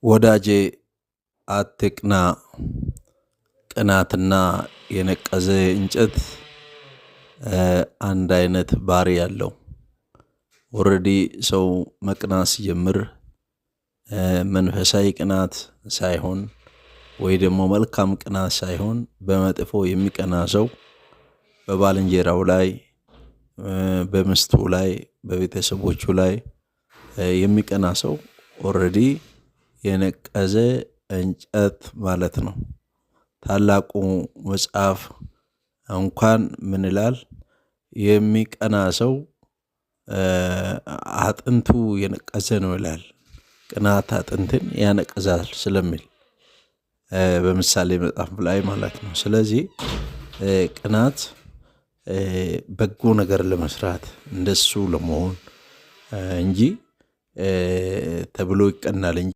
ወዳጄ አትቅና፣ ቅናትና የነቀዘ እንጨት አንድ አይነት ባህሪ ያለው። Already ሰው መቅናት ሲጀምር መንፈሳዊ ቅናት ሳይሆን ወይ ደግሞ መልካም ቅናት ሳይሆን በመጥፎ የሚቀና ሰው በባልንጀራው ላይ፣ በሚስቱ ላይ፣ በቤተሰቦቹ ላይ የሚቀና ሰው already የነቀዘ እንጨት ማለት ነው። ታላቁ መጽሐፍ እንኳን ምን ይላል? የሚቀና ሰው አጥንቱ የነቀዘ ነው ይላል። ቅናት አጥንትን ያነቅዛል ስለሚል በምሳሌ መጽሐፍ ላይ ማለት ነው። ስለዚህ ቅናት በጎ ነገር ለመስራት እንደሱ ለመሆን እንጂ ተብሎ ይቀናል እንጂ